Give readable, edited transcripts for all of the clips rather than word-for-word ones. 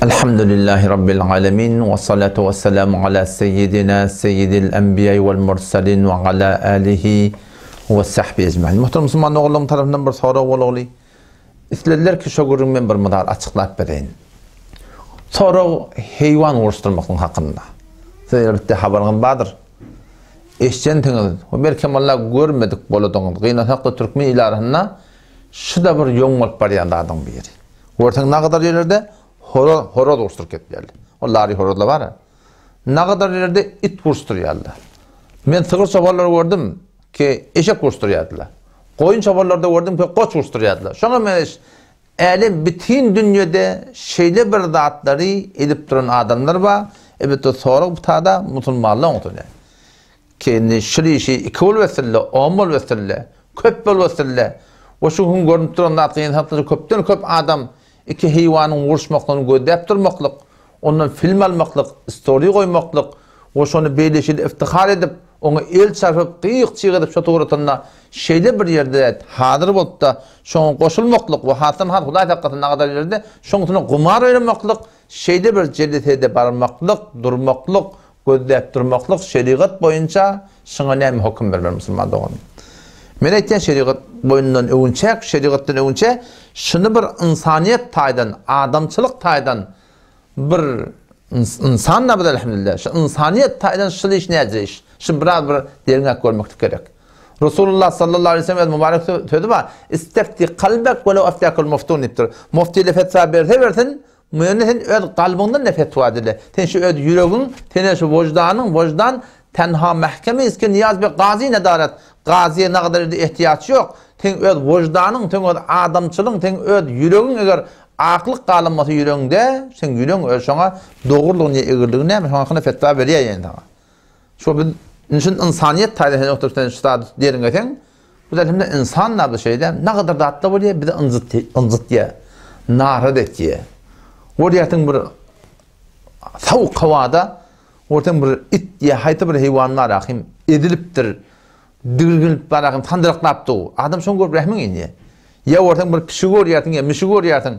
Elhamdülillahi Rabbil alemin we salatu we selamu ala seyyidina seyyidil enbiýa wal mursalin we ala alihi we sahbihi ecmaîn. Muhterem musulman doganlarym tarapyndan bir sorag bolagly. Islediler ki şo gürrüňi men bir mysal açyklap bereýin. Sorag heýwan uruşdyrmaklyň hakynda. Siz elbetde habaryňyz bardyr. Eşdensiňiz we belkem Allah görmedik boladyňyz. Gynansakda türkmen il arasynda şu-da bir ýoň bolup barýan zadyň biri. Görseň nagadar ýerlerde horoz, horoz uruşdyryp ketýärler. O lary horozlar bar. Nagadar ýerlerde it uruşdyrýarlar. Men sygyr çopanlary gördüm ki eşek uruşdyrýardylar. Goýun çopanlarda gördüm ki goç uruşdyrýardylar. Şoňa meňzeş älem bütin dünýede şeýle bir zatlary edip duran adamlar bar. Elbetde sorag bu tada musulmanlaň otuny. Ki indi şul işi iki bolup etsinle, on bolup etsinle, köp bolup etsinle. We şu gün görnüp duran zat gynansak-da köpden köp adam iki heýwanyň uruşmaklygyny gözläp durmaklyk, ondan film almaklyk, storiý goýmaklyk we şony beýle şeýle iftihar edip, oňa el çarpyp, gyk-çyg edip şo suratynda şeýle bir ýerde hazyr bolup-da şoňa goşulmaklyk we hasdan has Hudaý saklasyn nagadar ýerde şoň üstüne gumar oýnamaklyk, şeýle bir jelisede barmaklyk, durmaklyk, Gözläp durmaklyk şerigat boýunça şuňa näme höküm berler musulman doganym? Men aýtýan şerigat boýundan öwünçäk, şerigatdan öwünçä şuny bir ynsanyýet taýdan, adamçylyk taýdan bir ynsan da biz elhamdülillah. Şu ynsanyýet taýdan şul iş näce iş? Şu biraz bir derňäp görmeklik gerek. Resulullah sallallahu aleyhi ve sellem öz mübarek sözü bar. Istefti kalbek ve lev aftakul muftun diýipdir. Mufti fetwa berse bersin, Muny sen öz kalbyňdan ne fetwa dile. Sen şu öz ýüregiň, sene şu wyždanyň, wyždan tenha mähkeme iski niýaz be gazy nedaret. Gazyýa nagadar indi ehtiýaç ýok. Seň öz wyždanyň, seň öz adamçylygyň, seň öz ýüregiň eger aklyk galan bolsa ýüregiňde, seň ýüregiň öz şoňa dogrulygyny ýa egriligini näme şoň hakynda fetwa berýär ýene saňa. Şo biz şun ynsanyýet taýdan sen oturyp sen şu zady derňeseň, bu zat hem-de ynsan da bu şeýle nagadar zatda bolýar, bizi ynjytýar, naraz etýär. Görýärsiň bir sowuk howada görseň bir it ýa haýsy bir heýwan bar ahim ezilipdir, digirginip bar ahim sandyraklap dur. Adam şony görüp rehmiň inýär. Ýa görseň bir pişigi görýärsiň ýa mişigi görýärsiň,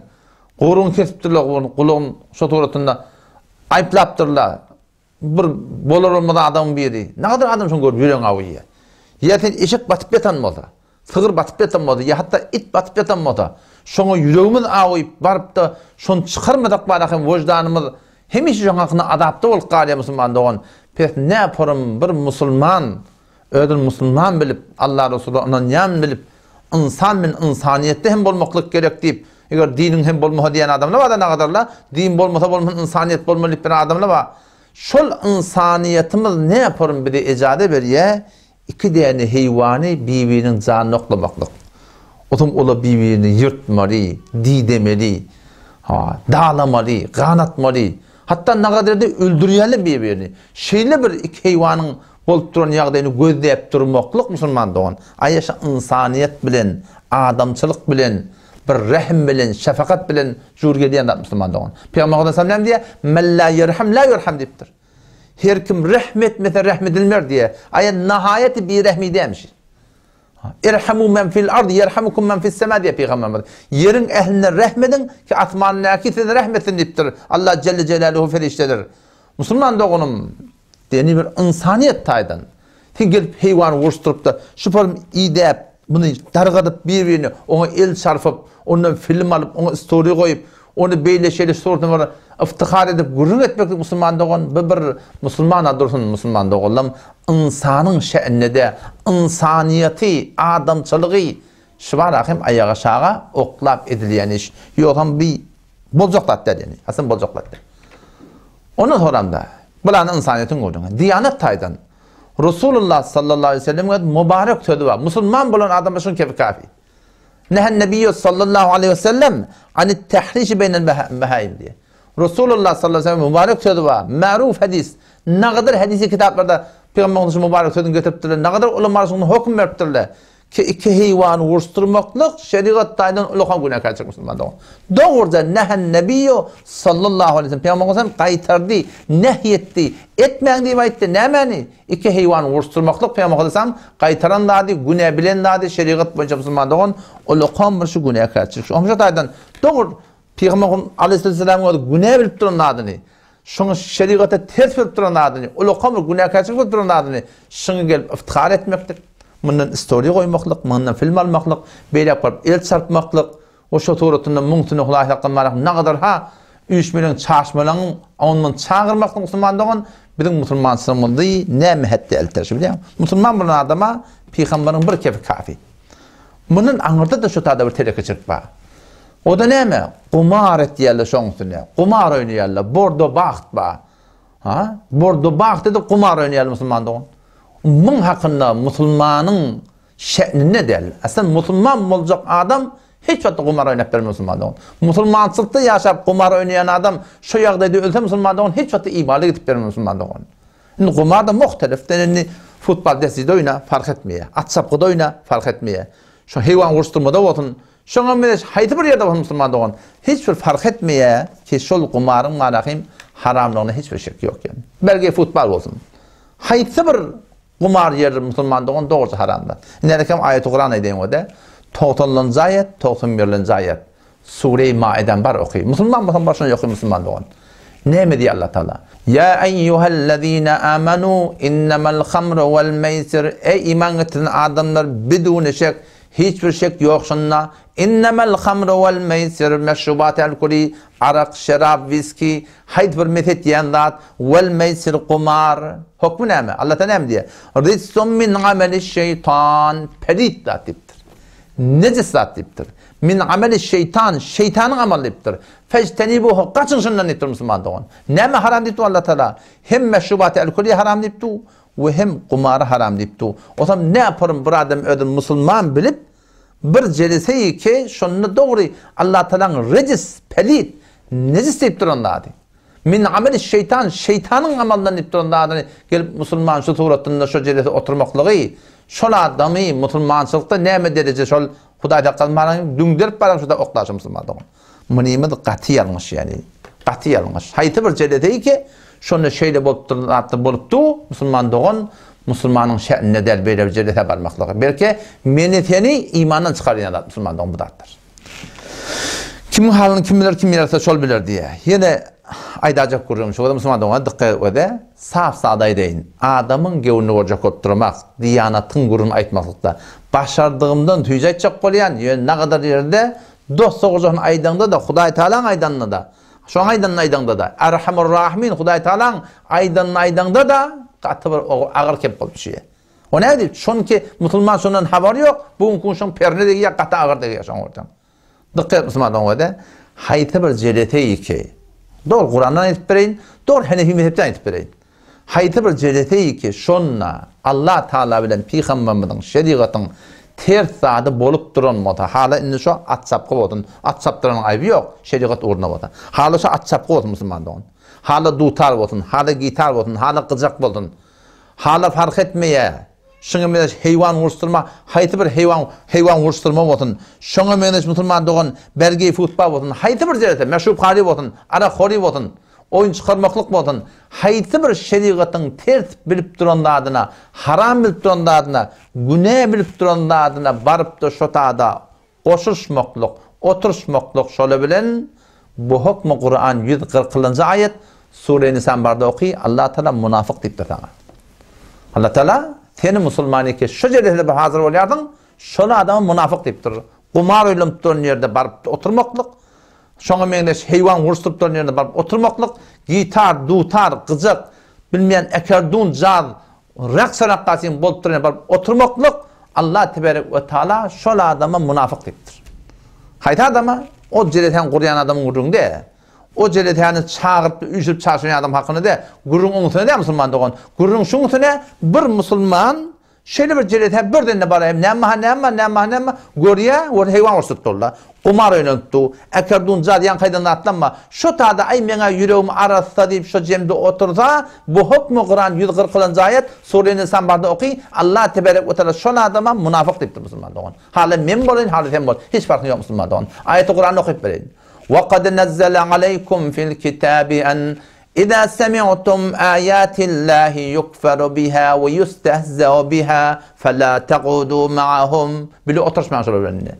guruny kesipdirler, gulagyny şo suratynda aýyplapdyrlar. Bir bolar bolmaz adamyň biri. Nagadar adam şony görüp ýüregiň awuýar. Ýa sen eşek batyp ýatan bolsa, sygyr batyp ýatan bolsa, ýa hatda it batyp ýatan bolsa, şoňa ýüregimiz awuýyp baryp-da şony çykarmasak bar hem wyždanymyz hemişe şoň hakynda azapda bolup galýar musulman dogan. Pes näporum bir musulman özüni musulman bilip, Allah Resula ynanýan bilip, ynsan men ynsanyýetde hem bolmaklyk gerek diýip, eger diniň hem bolmasa diýen adamlar bar-da nagadarla, din bolmasa bolmasyn ynsanyýet bolmaly diýip bir adamlar bar. Şol ynsanyýetimiz näporum bize ejaza berýär, iki däne heýwany bir-biriniň janyny oklamaklyk. Otam olar bir-birini ýyrtmaly, didemeli, ha, dalamaly, ganatmaly. Hatda nagadarda öldürýärler bir-birini. Şeýle bir iki heýwanyň Bolup duran ýagdaýyny gözläp durmaklyk musulman dogan, aýaşa ynsanyýet bilen, adamçylyk bilen, bir rehim bilen, şefakat bilen jur gelýän zat musulman dogan. Pygamber aleyhisselam näme diýýär? Men la ýerham la ýurham diýipdir. Her kim rehm etmese rehm edilmer diýýär. Aýa nahaýaty birehmi dämiş. Irhamu men fil ard ýerhamukum men fis sema diýýär pygamberimiz. Ýeriň ähline rehm ediň ki asmandaky size rehm etsin diýipdir. Allah jelle jelaluhu ferişdeler. Musulman doganym, Deni bir ynsanyýet taýdan. Sen gelip heýwany uruşdyrypda, şu form idäp, muny dargadyp bir-birine, oňa el çarpyp, ondan film alyp, oňa storiý goýup, ony beýle-şeýle suratynda bir yftihar edip gürrüň etmeklik musulman dogan, bu bir musulman-a dursun musulman doganlam, ynsanyň şä'nine-de, ynsanyýeti, adamçylygy şu bara hem aýaga-şaga oklap edilýän iş. Ýogsam bi boljak zat däl ýani. Aslynda boljak zat däl. Ondan soramda, bulany ynsanyýetiň gürrüňi. Diýanet taýdan Resulullah sallallahu aleýhi we sellemiň öz mübarek sözi bar. Musulman bolan adama şuň kefi kafi. Nehen Nebiýu sallallahu aleýhi we sellem anit tahrişi beýnel behaim diýýär. Resulullah sallallahu aleýhi we sellem mübarek sözi bar. Maruf hadis. Nagadar hadisi kitaplarda Pygamberimiz şu mübarek sözüni getiripdirler. Nagadar ulamalar şuňa höküm beripdirler. Ki iki heýwany uruşdyrmaklyk şerigat taýdan ulakan günäkärçilik musulman dogan. Dogruja nehen nebiýu sallallahu aleýhi we sellem Pygamberimiz hem gaýtardy, nehy etdi. Etmäň diýip aýtdy. Nämäni? Iki heýwany uruşdyrmaklyk Pygamberimiz aleyhisselam gaýtaran zady, günä bilen zady şerigat boýunça musulman dogan ulakan bir şu günäkärçilik. Şu taýdan dogry. Pygamber aleýhissalamyň özi günä bilip duran zadyny, şoňa şerigata ters bilip duran zadyny, ulaka bir günäkärçilik bilip duran zadyny şuňa gelip iftihar etmeklik, mundan istoriýa goýmaklyk, mundan film almaklyk, beýläk baryp el çarpmaklyk, o şo suratynda muňsüne Hudaý saklan barak nagadar ha üýşmeleň çaşmalaň ondan çagyrmaklyk musulman dogan biziň musulmançylygymyzy näme hetde elter şu bilýäňmi? Musulman bolan adama pygamberiň bir kefi kafi. Mundan aňyrda-da şu tada bir telekeçilik bar. O-da näme? Gumar etýärler şoň üstüne. Gumar oýnaýarlar. Bordo bagt bar. Ha? Bordo bagt edip gumar oýnaýarlar musulman dogan. Muň hakynda musulmanyň şe'ninde däl. Aslynda musulman boljak adam hiç wagtda gumar oýnap bermez musulman dogan. Musulmançylykda ýaşap gumar oýnaýan adam şo ýagdaýda ölse musulman dogan hiç wagtda imanly gidip bermez musulman dogan. Indi gumar-da muhtelif. Sen indi futbol desside oýna, fark etmeýär. At çapgyda oýna, fark etmeýär. Şo heýwan uruşdyrmada bolsun, şoňa meňzeş haýsy bir ýerde bolsun musulman dogan, hiç bir fark etmeýär ki şol gumaryň manahym haramlygyna hiç bir şek ýok ýani. Belki futbol bolsun. Haýsy bir gumar ýer musulman dogan dogruça haram zat. Indi häzirkem aýaty Kuran aýdaýyn o-da. Togsanlanjy aýat, 91-lenji aýat. Sure-i Maiden bar oky. Musulman bolsaň bar şony oky musulman dogan. Näme diýýär Allah Taala? Ýa eýýuhellezine amanu innemal hamru wal meýsir Eý iman getiren adamlar biduni şek hiç bir şek ýok şunda innemal hamru wal meýsir meşrubat alkoli arak şerap wiski haýsy bir mes etýän zat wal meýsir gumar hokmy näme? Allah Taala näme diýýär? Rijsun min ameliş şeýtan pelit zat diýipdir. Nejis zat diýipdir. Min ameli şeýtan, şeýtanyň amaly diýipdir. Fejtenibuhu, gaçyň şundan diýipdir musulman dogan. Näme haram diýipdi Allah Taala? Hem meşrubaty alkoli haram diýipdi we hem gumary haram diýipdi. Osam näporym bir adam özüni musulman bilip bir jeliseýi ki şonda dogry Allah Taalaň rejis, pelit, nejis diýip duran zady. Min ameli şeýtan, şeýtanyň amalyndan diýip duran zadyny gelip musulman şu suratynda şo jelese oturmaklygy, şol adamy musulmançylykda näme dereje şol Hudaý saklasyn baraň düňderip baraň şuda oklaşa musulman dogan. Munymyz gaty ýalňyş ýani. Gaty ýalňyş. Haýsy bir jeleseý ki şonda şeýle bolup duran zatlar bolup dur, musulman dogan musulmanyň şä'nine däl beýle bir jelesä barmaklygy. Belki meni seni imandan çykarýan zat musulman dogan bu zatlar. Kimiň halyny kim biler, kim ýarasa şol biler diýýär. Ýene aýdajak gürrüňim şu, musulman dogana dykgat et-de, sap-sada aýdaýyn. Adamyň göwnüni görjek bolup duramak, diýanatyň gürrüňini aýtmaklykda başardygymdan süýji aýtjak bolýan, ýöne nagadar ýerde dos-dogrujasyny aýdaňda-da, Hudaý Tagalaň aýdanyny-da, şoň aýdanyny aýdaňda-da, Erhamur-Rahymyn Hudaý Tagalaň aýdanyny aýdaňda-da gaty bir agyr kep bolup düşýär. O nädip? Şonki musulman şondan habary ýok, bu günki gün şoň perine degýär, gaty agyr degýär şoň görseň. Dykgat et musulman dogan öde, haýsy bir jeleseý ki, dogry Kurandan aýdyp bereýin, dogry Henefi mezhepden aýdyp bereýin. Haýsy bir jeleseý ki, şonda Allah Taala bilen pygamberimiziň şerigatyň ters zady bolup duran bolsa, hala indi şo at çapgy bolsun, at çapdyranyň aýby ýok, şerigat ugruna bolsa. Hala şo at çapgy bolsun musulman dogan. Hala dutar bolsun, hala gitar bolsun, hala gyjak bolsun. Hala fark etmeýär. Şuňa meňzeş heýwan uruşdyrma, haýsy bir heýwan, heýwan uruşdyrma bolsun, şoňa meňzeş musulman dogan bergi futbal bolsun, haýsy bir jerese, meşrubhary bolsun, arakhory bolsun, oýun çykarmaklyk bolsun, haýsy bir şerigatyň ters bilip duran zadyna, haram bilip duran zadyna, günä bilip duran zadyna barypda şo tada Goşulyşmaklyk, oturyşmaklyk şola bilen bu hokmy Kuran 140-njy aýat Sure Nisan barda oky Allah Taala munafyk diýipdir saňa. Allah Taala seni musulman eke şu jelesede bir hazir bolýarsyň, şol adama munafyk diýipdir. Gumar oýlanyp duran ýerde baryp oturmaklyk, şoňa meňzeş heýwan uruşdyryp duran ýerde baryp oturmaklyk, gitar, dutar, gyjak, bilmeýän ekerdun, jaz, Raksa rakgasyň bolup duran ýerine baryp oturmaklyk Allah teberek we taala şol adama munafyk diýipdir. Haýsy adama? O jelesäni gurýan adamyň gürrüňi däl. O jelesäni çagyryp üýşürip çagşyrýan adam hakynda däl. Gürrüň oň üstüne däl musulman dogan. Gürrüň şuň üstüne bir musulman Şeýle bir jelesä birden-de baraýyn, näme-ha, näme, näme-ha, näme, görýä, görse heýwan urşup dur-la. Gumar oýnanyp dur. Äkerdun jaz ýaňkaýdan zatlanma. Şo tada, aý, meň-ä ýüregim arassa diýip, şo jemde otursa, bu hokmy Kuran 140-njy aýat, Sure Nisan barda oky, Allah teberek we taala şol adama munafyk diýipdir musulman dogan. Hala men bolaýyn, hala sen bol, hiç parhy ýok musulman dogan. Aýaty Kurany okyp bereýin. Wa kad nazzala aleýkum fil kitabi an Iza semi'tum aýatillahi ýukferu biha we ýustehzeu biha fela tag'udu ma'ahum. Bile oturyşmaň şolar bilen indi.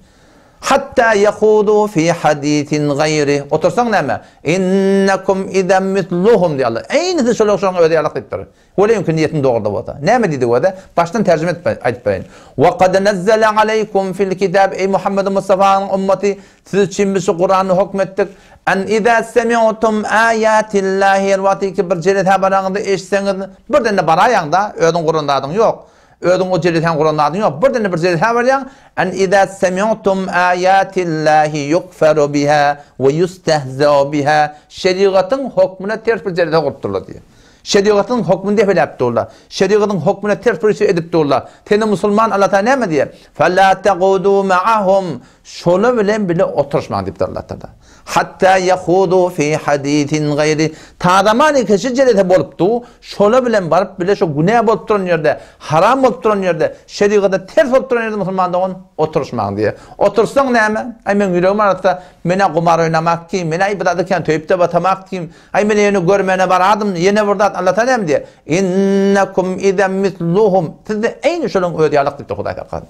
Hatta yahudu fi hadisin gaýri. Otursaň näme? Innekum izen misluhum diýýär Allah. Eýnisi şolar şoň özi ýalak diýipdir. Welin ki niýetiň dogruda bolsa. Näme diýdi özi? Başdan terjime edip aýdyp bereýin. Wa kad nazzala aleýkum fil kitab eý Muhammed Mustafanyň ummaty siz üçin biz şu Kurany hokm etdik. En iza semi'tum ayatillahi her wagty ki bir jelesä baraňyzda eşitseňiz birden-de baraýaň-da özüň guran zadyň ýok. Özüň o jelesäni guran zadyň ýok. Birden-de bir jelesä barýaň, En izä semi'tum âyâtillâhi yukferu biha we ýustehzeu biha Şerigatyň hokmuna ters bir jelese gurup durlar diýýär. Şerigatyň hokmuny depeläp durlar. Şerigatyň hokmuna ters bir iş edip durlar. Seni musulman Allah Taala näme diýýär? Felâ tegudû ma'ahum Şolar bilen bile oturyşmaň diýipdir Allah Taala. Hatta yahudu fi hadisin gaýri. Ta zaman ikisi jelese bolupdy, şola bilen baryp bile şo günä bolup duran ýerde, haram bolup duran ýerde, şerigata ters bolup duran ýerde musulman dogan oturyşmaň diýýär. Otursaň näme? Aý meň ýüregim arassa, men-ä gumar oýnamak kim, men-ä bir zady kän söýüp-de batamak kim, aý men ýöne görmäne baradym, ýene bir zat Allah Taala näme diýýär? Innekum izen misluhum. Siz-de eýni şolaň özi ýalak diýipdir Hudaý Tagala.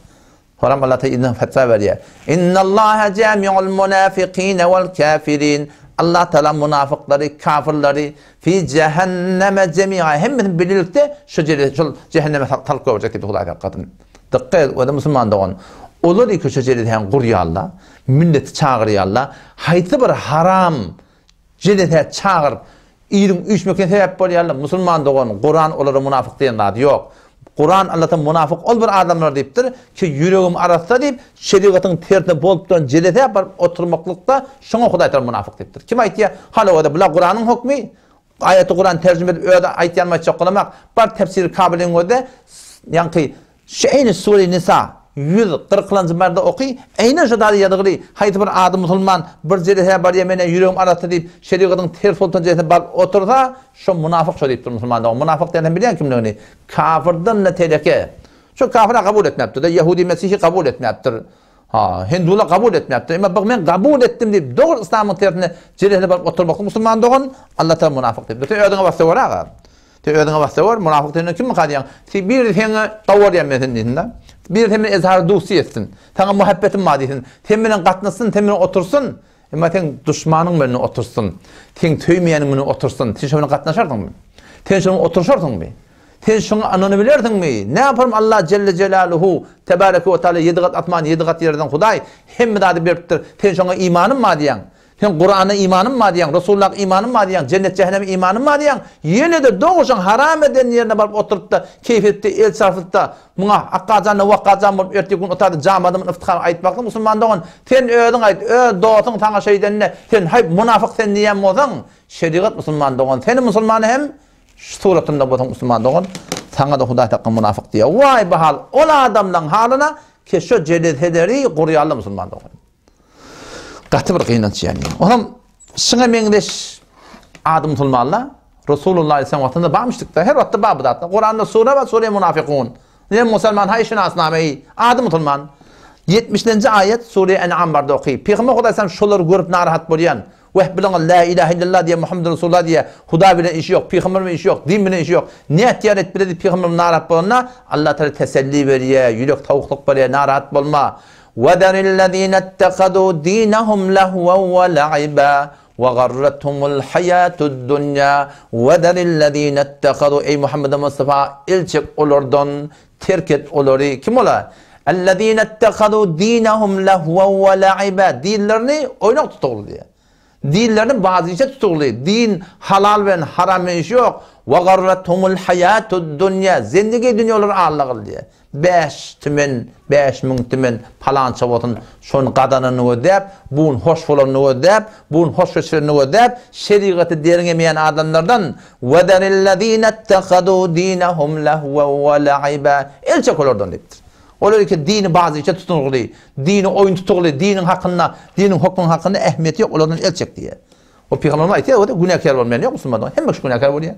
Soňam Allah Taala yzyna fetwa berýär. Innallaha jami'ul munafiqina wal kafirin. Allah Taala munafyklary, kafirleri fi jehenneme jemi'a hemmesini birlikde şu şol cehenneme salyp goýjak diýdi Hudaý saklasyn. Dykgat et, o-da musulman dogan. Olar iki şu jeleseni gurýarlar, milleti çagyrýarlar. Haýsy bir haram Jelesä çagyryp, iliň üýşmekine sebäp bolýarlar. Musulman dogan, Kuran olara munafyk diýen zady ýok. Kuran Allahdan munafyk ol bir adamlar diýipdir, ki ýüregim arassa diýip, şerigatyň tersine bolup duran jelesä baryp oturmaklykda şoňa Hudaý Tagala munafyk diýipdir. Kim aýtýar? Hany o-da bular Kuranyň hukmy? Aýaty Kuran terjime edip özi aýtýanmy aýtjak bolamak. Bar tefsiri Kabylyň gözde, ýaňky Şu eýni Sure Nisa 140-njy madda oky, eýnen şo zady ýazgyly, haýsy bir ady musulman bir jelesä barýa menä ýüregim arassa diýip şerigatyň ters boltan jesine baryp otursa, şo munafyk şo diýipdir musulman dogan. Munafyk diýen sen bilýäň kimligini? Kafyrdan-da teleke. Şo kafyr-a kabul etmäpdir-de, ýehudi mesihi kabul etmäpdir. Ha, hindular kabul etmäpdir. Emma bak men kabul etdim diýip dogry yslamyň tersine jelesine baryp oturmaklyk musulman dogan, Allah Taala munafyk diýipdir. Sen özüňe basda gör aga. Sen özüňe basda gör, munafyk senden kimmi diýýäň? Sen biri seňe gawarýan men sen diýsin-de. Biri sen bilen ezhar dusty etsin. Saňa muhabbetim bar diýsin. Sen bilen gatnaşsyn, sen bilen otursyn. Emma seň duşmanyň bilen otursyn. Seň söýmeýäniň bilen otursyn. Sen şo bilen gatnaşarsyňmy? Sen şonuň oturyşarsyňmy? Sen şoňa ynanybilersiňmi? Näme Allah Jelle Jelaluhu, Tebareke we Teala ýedi gat asman, ýedi gat ýerden Hudaý hemme zady beripdir. Sen şoňa imanym bar diýýäň. Sen Kurana imanym bar diýýäň, Resulullaha imanym bar diýýäň, jennet-jähenneme imanym bar diýýäň, ýene-de dogry haram eden ýerine baryp oturyp-da, keýp edip-de, el çarpyp-da, muňa Akgajan-da, Wakgajan bolup ertir gün otarda jamadymyň yftihary aýtmaklyk musulman dogan, sen özüň aýt, öz dostuň saňa şeýdende, sen haý, munafyk sen diýýän bolsaň, şerigat musulman dogan, seni musulman hem şu suratynda bolsaň musulman dogan, saňa-da Hudaý takga munafyk diýýär. Waý bu hal, ol adamlaň halyna ki şo jeleseleri gurýarlar musulman dogan. Gaty bir gynanç ýani. Onam şuňa meňzeş ady musulmanlar Resulullah aleyhisselam wagtynda barmyşdykda her wagtda bar bu zatlar. Kuranda sure bar, sure munafikun. Ne musulman hay şinasnameyi ady musulman. 70-nji aýat sure En'am barda oky. Pygamber Hudaý sen şolary görüp narahat bolýan. Weh bilen la ilahe illallah diýe Muhammed Resulullah diýe Hudaý bilen işi ýok, pygamber bilen işi ýok, din bilen işi ýok. Ne etýär et bile diýip pygamber narahat bolanda Allah Teala teselli berýär, ýürek sowuklyk berýär, narahat bolma. Wezerillezine ittehazû dinehum lehwen we le'iba we garrethumul haýatud dunýa Wezerillezine ittehazû Eý Muhammed Mustafa el çek olardan terk et olary kim olar? Ellezine ittehazû dinehum lehwen we le'iba Dinlerini oýnak tutugly diýýär. Dinlerini bazyça tutugly. Din halal bilen haram bilen işi ýok. We garrethumul haýatud dunýa Zendigi dünýe olary alla kyldy diýýär. Bäş tümen, 5000 tümen palança bolsun, şony gazananyny gözläp, bu gün hoş bolanyny gözläp, bu gün hoş geçirenini gözläp, şerigaty derňemeýän adamlardan, Wezerillezine ittehazû dinehum lehwen we le'iba, el çek olardan diýipdir. Olar iki dini bazyça tutungyly, dini oýun tutugly, diniň hakynda, diniň hokmunyň hakynda ähmiýeti ýok, olardan el çek diýýär. O pygamberimiz aýtýar, o-da günäkär bolmaýan ýok musulmandan. Hemme kişi günäkär bolýar.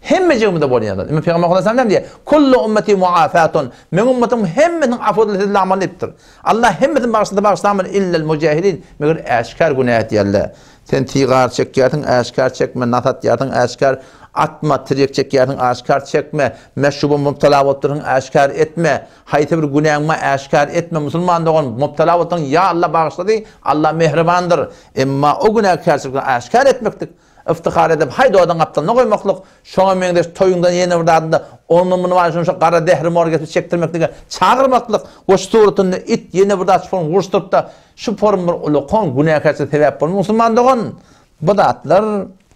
Hemmejigimiz-de bolýan zat. Emma pygamber sallallahu aleyhi ve sellem diýýär, Kullu ummeti muafatun. Meň ummatymyň hemmesiniň afu edilmesi amaly diýipdir. Allah hemmesini bagyşlasa bagyşlamady illel mujahidin. Meger äşgär günä edýärler. Sen sigar çekýärsiň, äşgär çekme, nas atýarsyň, äşgär. Atma, tirýek çekýärsiň, aşgär çekme, meşruba mubtala bolup dursuň, äşgär etme, haýsy bir günäň bar, äşgär etme, musulman dogan, mubtala bolup dursuň, ýa Alla bagyşlady, Alla mähribandyr, emma o günäkärçilikleri äşgär etmeklik, yftihar edip, haý dodagyň gapdalyna goýmaklyk, şoňa meňzeş toýuňdan ýene bir zadynda ony-muny bar şony şo gara zährimor getirip çekdirmeklige çagyrmaklyk we şu suratynda it ýene bir zat şu form uruşdyryp-da, şu form bir ulakan günäkärçilige sebäp bolma musulman dogan, Bu zatlar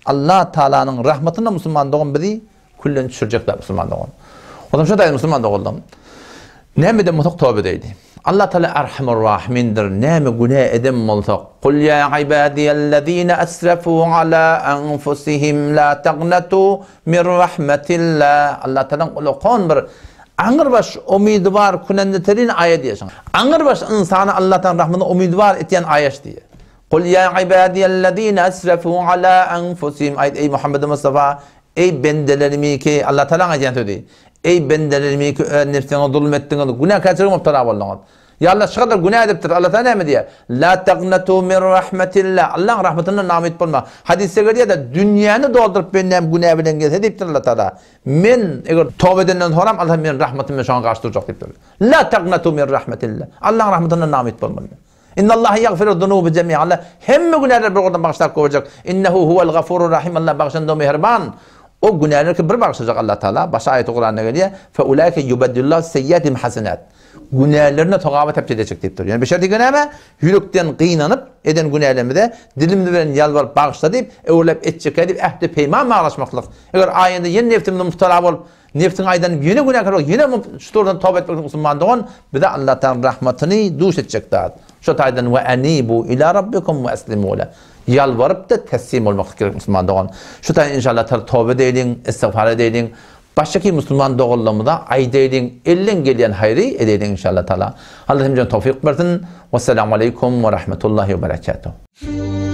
Allah Taalanyň rahmatyna musulman dogan bizi külden düşürjek zat musulman dogan. Ondan şo daýy musulman doganlarym. Näme eden bolsak toba edeýli. Allah Taala Erhamur Rahimindir. Näme günä eden bolsak, Kul ýa ibadiyellezine asrafu ala anfusihim la taqnatu min rahmetillah. Allah Taalanyň ulakan bir aňyrbaş umydywar kunendeterin aýat diýýär. Aňyrbaş ynsany Allah Taalanyň rahmatyna umydywar etýän aýat diýýär. Kul ýa ibadiýellezine esrefû alâ enfusihim Aýt, eý Muhammedi Mustafa, eý bendelerimi ki, Allah Tagalaň aýdýan sözi, eý bendelerimi ki, öz nebsiňize zulum etdiňiz, günäkärçilige mubtala bolduňyz. Ýa Allah şu kadar günä edipdir, Allah Tagala näme diýýär? La taqnatu min rahmetillah. Allaň rahmetyndan namyt bolma. Hadysda gelýär-de, dünýäni dolduryp bendäm günä bilen gelse diýipdir Allah Tagala. Men eger toba edenden soňram Allah meniň rahmetym bilen şoňa garşy durjak diýipdir. La taqnatu min rahmetillah. Allaň rahmetyndan namyt bolma. Innallaha ýagfiru zunuby jemi'a Allah hemme günäleri bir goldan bagyşlap goýberjek. Innehu huwel gafurur rahim Allah bagyşanda mähriban. O günäleri ki bir bagyşlajak Allah Taala. Başga aýaty Kuranda gelýär. Fe ulaike yubeddillahu seyyiatihim hasenat. Günälerini sogaba tebdil etjek diýip dur. Ýani beşer diýgen näme? Ýürekden gynanyp eden günälerimize dilimiz bilen ýalbaryp bagyşla diýip, öwrülip etjekkä diýip ähdi peýman baglaşmaklyk. Eger aýynda ýene nebsimize mubtala bolup Nebsiň aýdanyny ýene günäkär bolup, ýene şu turdan toba etmeklik musulman dogan, bize Allah Tagalaň rahmatyny duş etjek zat. Şo taýdan we enibu ila rabbikum we eslimu le. Ýalbaryp-da teslim bolmaklyk gerek musulman dogan. Şu taýdan inşallah Taala toba edeýliň, istigfar edeýliň. Başgaky musulman doganlarymyza aýdaýlyň, elden gelýän haýry edeýliň inşallah Taala. Allah hemmämize towfyk bersin. Wessalamu aleýkum we rahmetullahi we berekatuh.